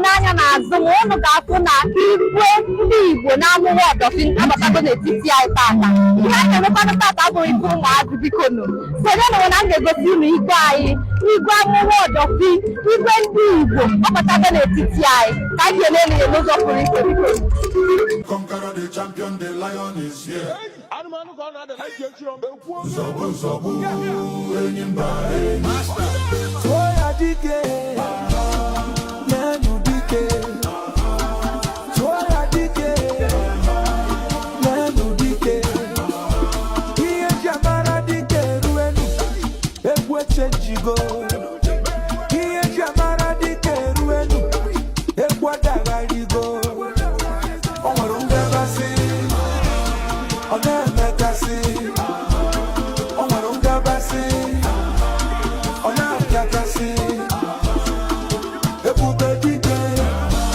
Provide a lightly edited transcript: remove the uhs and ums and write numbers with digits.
N'anya n'azụ m, unu ga-afụ na igwe ndị Igbo na-amụwa Ọdọfin abatago n'etiti anyị tata. Ihe a na-emekwanụ tata abụghị ife ụmụazị. Biko nụ, sonye nụ na m ga-egosi unu igwe anyị, igwe amụwa Ọdọfin, igwe ndị Igbo ọbatago n'etiti anyị ka anyị ga-ele ya n'ụzọ pụrụ iche. Biko. Conqueror, the champion, the lion is here. Anụmanụ ka ọ na-ada na eji echiri ọmgbe kwuo. Nzọgbu, nzọgbu, enyi mba enyi. Tụọ ya dike, n'enu dike. Tụọ ya dike, n'enu dike. Ihe eji amara dike eruenu, egwu echenjigo. Ihe eji amara dike eruenu, egwu adagharịgo.